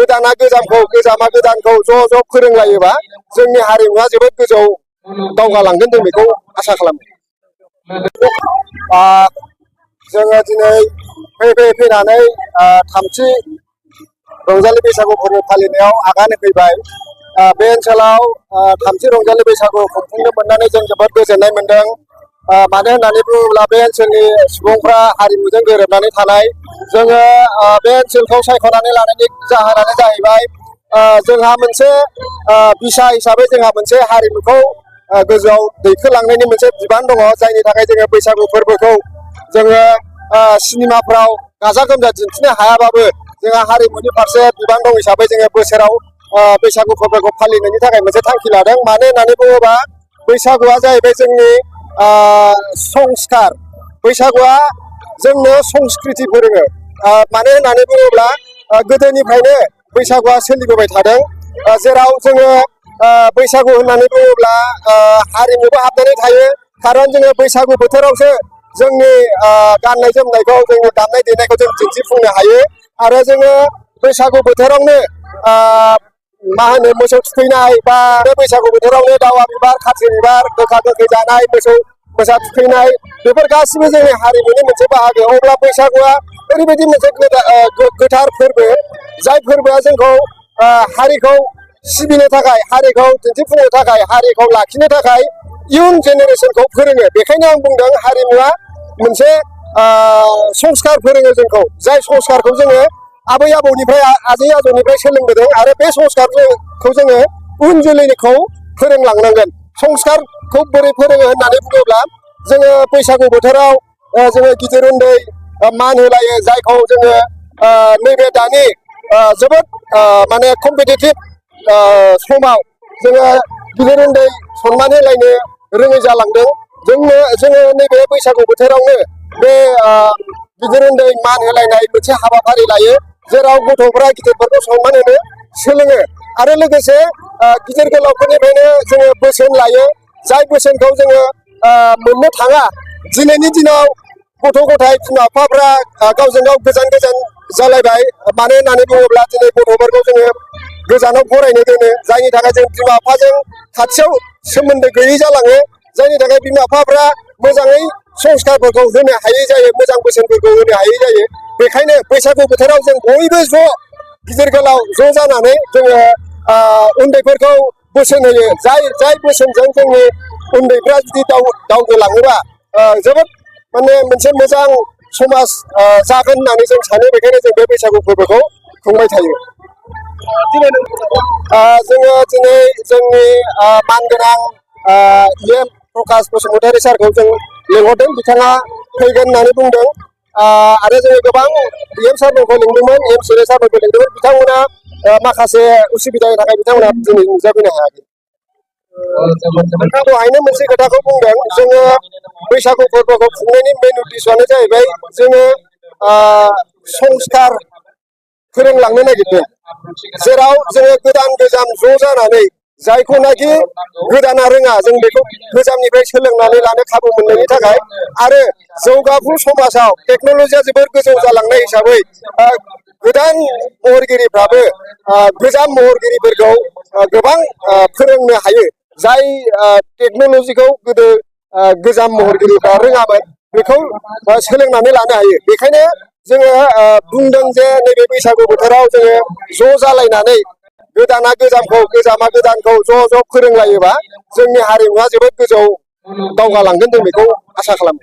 गोदाना गोजामखौ गोजामा गोदानखौ ज' फोरोंलायोबा जोंनि हारिमुवा जोबोद गोजौ दावगालांगोन जों बेखौ आसा खालामो। जोङो दिनै फैनानै थामथि रंजालि बैसागु फोरबो फालिनायाव आगान होफैबाय। बे ओनसोलाव थामथि रंजालि बैसागु खुंफुंनो मोननानै जों जोबोद गोजोननाय मोनदों। मानो होननानै बुङोब्ला बे ओनसोलनि सुबुंफ्रा हारिमुजों गोरोबनानै थानाय। जोङो बे ओनसोलखौ सायख'नानै लानायनि जाहोनानो जाहैबाय जोंहा मोनसे बिसा हिसाबै जोंहा मोनसे हारिमुखौ गोजौआव दैखोलांनायनि मोनसे बिबान दङ, जायनि थाखाय जोङो बैसागु फोरबोखौ जोङो सिनेमाफ्राव गाजा गोमजा दिन्थिनो हायाबाबो जोंहा हारिमुनि फारसे बिबान दं हिसाबै जोङो बोसोराव बैसागु फोरबोखौ फालिनायनि थाखाय मोनसे थांखि लादों। मानो होननानै बुङोबा बैसागुआ जाहैबाय जोंनि संस्कार। बैसागुआ जोंनो संस्कृति फोरोङो। मानो होननानै बुङोब्ला गोदोनिफ्रायनो बैसागुआ सोलिबोबाय थादों, जेराव जोङो बैसागु होननानै बुङोब्ला हारिमुबो हाबनानै थायो। खारन जोङो बैसागु बोथोरावसो जोंनि गाननाय जोमनायखौ, जोंनि दामनाय देनायखौ जों दिन्थिफुंनो हायो। आरो जोङो बैसागु बोथोरावनो मा होनो मोसौ थुखैनाय, बा बैसागु बोथोरावनो दावा बिबार, खाथ्रि बिबार, गोखा गोखै जानाय, मोसा थुखैनाय, बेफोर गासिबो जोंनि हारिमुनि मोनसे बाहागो। अब्ला बैसागुआ ओरैबायदि मोनसे गोथार फोरबो, जाय फोरबोआ जोंखौ हारिखौ सिबिनो थाखाय, हारिखौ दिन्थिफुंनो थाखाय, हारिखौ लाखिनो थाखाय इयुन जेनेरेसनखौ फोरोङो। बेखायनो आं बुंदों हारिमुवा मोनसे संस्कार फोरोङो जोंखौ, जाय संस्कारखौ जोङो आबै आबौनिफ्राय, आजै आजौनिफ्राय सोलोंबोदों। आरो बे संस्कारखौ जोङो उन जोलैखौ फोरोंलांनांगोन। संस्कारखौ बोरै फोरोङो होननानै बुङोब्ला जोङो बैसागु बोथोराव जोङो गिदिर उन्दै मान होलायो, जायखौ जोङो नैबे दानि जोबोद माने कम्पिटिटिभ समाव जोङो गिदिर उन्दै सनमान होलायनो रोङै जालांदों। जोङो नैबे बैसागु बोथोरावनो बे गिदिर उन्दै मान होलायनाय मोनसे हाबाफारि लायो, जेराव गथ'फ्रा गिदिरफोरखौ सनमान होनो सोलोङो। आरो लोगोसे गिदिर गोलावफोरनिफ्रायनो जोङो बोसोन लायो, जाय बोसोनखौ जोङो मोननो थाङा। दिनैनि दिनाव गथ' गथाय बिमा बिफाफ्रा गावजों गाव गोजान गोजान जालायबाय। मानो होननानै बुङोब्ला दिनै गथ'फोरखौ जोङो गोजानाव फरायनो दोनो, जायनि थाखाय जों बिमा बिफाजों खाथियाव सोमोन्दो गैयै जालाङो। जायनि थाखाय बिमा बिफाफ्रा मोजाङै संस्कारफोरखौ होनो हायै जायो, मोजां बोसोनफोरखौ होनो हायै जायो। बेखायनो बैसागु बोथोराव जों बयबो ज' गिदिर गोलाव ज' जानानै जोङो उन्दैफोरखौ बोसोन होयो। जाय बोसोनजों जोंनि उन्दैफ्रा जुदि दावगालाङोबा जोबोद माने मोनसे मोजां समाज जागोन होननानै जों सानो। बेखायनो जों बे बैसागु फोरबोखौ खुंबाय थायो। जोङो दिनै जोंनि मानगोनां प्रकाश बसुमतारी सारखौ जों लिंहरदों। बिथाङा फैगोन होननानै बुंदों। आरो जोङो गोबां सारमोनखौ लिंदोंमोन, सुरेश सारमोनखौ लिंदोंमोन। बिथांमोना माखासे उसुबिदानि थाखाय बिथांमोना दिनै नुजाफैनो हायाखै। नोंथाङा दहायनो मोनसे खोथाखौ बुंदों, जोङो बैसागु फोरबोखौ खुंनायनि मेन उद्देश्यआनो जाहैबाय जोङो संस्कार फोरोंलांनो नागिरदों, जेराव जोङो गोदान गोजाम ज' जानानै जायखौनाखि गोदाना रोङा जों बेखौ गोजामनिफ्राय सोलोंनानै लानो खाबु मोननायनि थाखाय। आरो जौगाफु समाजाव टेक्न'लजिया जोबोर गोजौ जालांनाय हिसाबै गोदान महरगिरिफ्राबो गोजाम महरगिरिफोरखौ गोबां फोरोंनो हायो। जाय टेक्न'लजिखौ गोदो गोजाम महरगिरिफ्रा रोङामोन, बेखौ सोलोंनानै लानो हायो। बेखायनो जोङो बुंदों जे नैबे बैसागु बोथोराव जोङो ज' जालायनानै गोदाना गोजामखौ, गोजामा गोदानखौ ज' फोरोंलायोबा जोंनि हारिमुवा जोबोद गोजौ दावगालांगोन, जों बेखौ आसा खालामो।